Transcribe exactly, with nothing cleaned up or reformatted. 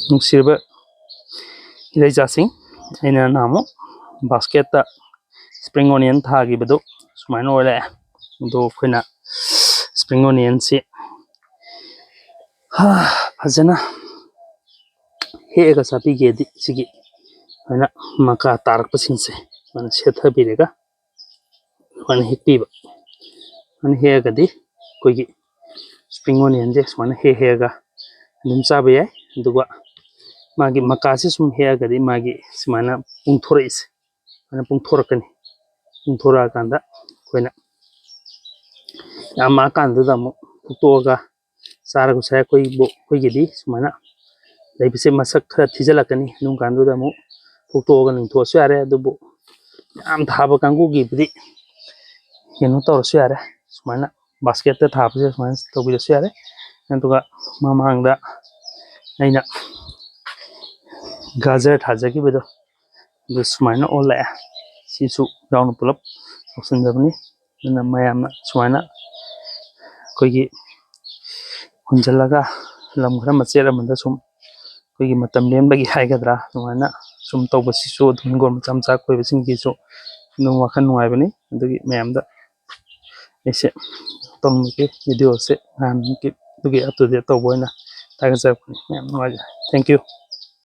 ꯅꯨꯡꯁꯤꯔꯕ ꯏꯔꯩꯆꯥꯁꯤꯡ, ꯑꯩꯅ ꯅꯍꯥꯟꯃꯨꯛ ꯕꯥꯁꯀꯦꯠꯇ spring onion ꯊꯥꯈꯤꯕꯗꯨ ꯁꯨꯃꯥꯏꯅ ꯑꯣꯏꯔꯛꯑꯦ꯫ ꯑꯗꯣ ꯑꯩꯈꯣꯏꯅ ꯏꯁꯄ꯭ꯔꯤꯡ ꯑꯣꯅꯤꯌꯟꯁꯤ ꯐꯖꯅ ꯍꯦꯛꯑꯒ ꯆꯥꯕꯤꯒꯦꯗꯤ ꯁꯤꯒꯤ ꯁꯨꯃꯥꯏꯅ ꯃꯀꯥ ꯇꯥꯔꯛꯄꯁꯤꯡꯁꯦ ꯁꯨꯃꯥꯏꯅ ꯁꯦꯠꯊꯕꯤꯔꯒ ꯁꯨꯃꯥꯏꯅ ꯍꯦꯛꯄꯤꯕ꯫ ꯁꯨꯃꯥꯏꯅ ꯍꯦꯛꯑꯒꯗꯤ ꯑꯩꯈꯣꯏꯒꯤ ꯏꯁꯄ꯭ꯔꯤꯡ ꯑꯣꯅꯤꯌꯟꯁꯦ ꯁꯨꯃꯥꯏꯅ ꯍꯦꯛ ꯍꯦꯛꯑꯒ ꯑꯗꯨꯝ ꯆꯥꯕ ꯌꯥꯏ꯫ ꯑꯗꯨꯒ ꯃꯥꯒꯤ ꯃꯀꯥꯁꯦ ꯁꯨꯝ ꯍꯦꯛꯑꯒꯗꯤ ꯃꯥꯒꯤ ꯁꯨꯃꯥꯏꯅ ꯄꯨꯡꯊꯣꯔꯛꯏꯁꯦ ꯁꯨꯃꯥꯏꯅ ꯄꯨꯡꯊꯣꯔꯛꯀꯅꯤ꯫ ꯄꯨꯡꯊꯣꯔꯛꯑꯀꯥꯟꯗ ꯑꯩꯈꯣꯏꯅ ꯌꯥꯝꯃꯛꯑꯀꯥꯟꯗꯨꯗ ꯑꯃꯨꯛ ꯐꯨꯛꯇꯣꯛꯑꯒ ꯆꯥꯔꯒꯁꯨ ꯌꯥꯏ꯫ ꯑꯩꯈꯣꯏꯕꯨ ꯑꯩꯈꯣꯏꯒꯤꯗꯤ ꯁꯨꯃꯥꯏꯅ ꯂꯩꯕꯁꯦ ꯃꯁꯛ ꯈꯔ ꯊꯤꯖꯤꯜꯂꯛꯀꯅꯤ꯫ ꯑꯗꯨꯝ ꯀꯥꯟꯗꯨꯗ ꯑꯃꯨꯛ ꯐꯨꯛꯇꯣꯛꯑꯒ ꯂꯪꯊꯣꯛꯑꯁꯨ ꯌꯥꯔꯦ꯫ ꯑꯗꯨꯕꯨ ꯌꯥꯝ ꯊꯥꯕ ꯀꯥꯡꯕꯨꯒꯤꯕꯨꯗꯤ ꯀꯩꯅꯣ ꯇꯧꯔꯁꯨ ꯌꯥꯔꯦ, ꯁꯨꯃꯥꯏꯅ ꯕꯥꯁꯀꯦꯠꯇ ꯊꯥꯕꯁꯦ ꯁꯨꯃꯥꯏꯅ ꯇꯧꯕꯤꯔꯁꯨ ꯌꯥꯔꯦ꯫ ꯑꯗꯨꯒ ꯃꯃꯥꯡꯗ ꯑꯩꯅ ꯒꯥꯖꯔ ꯊꯥꯖꯈꯤꯕꯗꯣ ꯑꯗꯨ ꯁꯨꯃꯥꯏꯅ ꯑꯣꯜꯂꯛꯑꯦ꯫ ꯁꯤꯁꯨ ꯌꯥꯎꯅ ꯄꯨꯂꯞ ꯇꯧꯁꯤꯟꯖꯕꯅꯤ꯫ ꯑꯗꯨꯅ ꯃꯌꯥꯝꯅ ꯁꯨꯃꯥꯏꯅ ꯑꯩꯈꯣꯏꯒꯤ ꯍꯨꯟꯖꯜꯂꯒ ꯂꯝ ꯈꯔ ꯃꯆꯦꯠ ꯑꯃꯗ ꯁꯨꯝ ꯑꯩꯈꯣꯏꯒꯤ ꯃꯇꯝ ꯂꯦꯟꯕꯒꯤ ꯍꯥꯏꯒꯗ꯭ꯔꯥ, ꯑꯗꯨꯃꯥꯏꯅ ꯁꯨꯝ ꯇꯧꯕꯁꯤꯁꯨ ꯑꯗꯨꯝ ꯍꯤꯡꯒꯣꯜ ꯃꯆꯥ ꯃꯆꯥ ꯀꯣꯏꯕꯁꯤꯡꯒꯤꯁꯨ ꯑꯗꯨꯝ ꯋꯥꯈꯜ ꯅꯨꯡꯉꯥꯏꯕꯅꯤ꯫ ꯑꯗꯨꯒꯤ ꯃꯌꯥꯝꯗ ꯑꯩꯁꯦ ꯇꯧꯅꯤꯡꯕꯒꯤ ꯚꯤꯗꯤꯑꯣꯁꯦ ꯅꯍꯥꯟꯒꯤ ꯑꯗꯨꯒꯤ up to date ꯇꯧꯕ ꯑꯣꯏꯅ ꯊꯥꯒꯠꯆꯔꯛꯄꯅꯤ꯫ ꯌꯥꯝ ꯅꯨꯡꯉꯥꯏꯖꯔꯦ꯫ Thank you꯫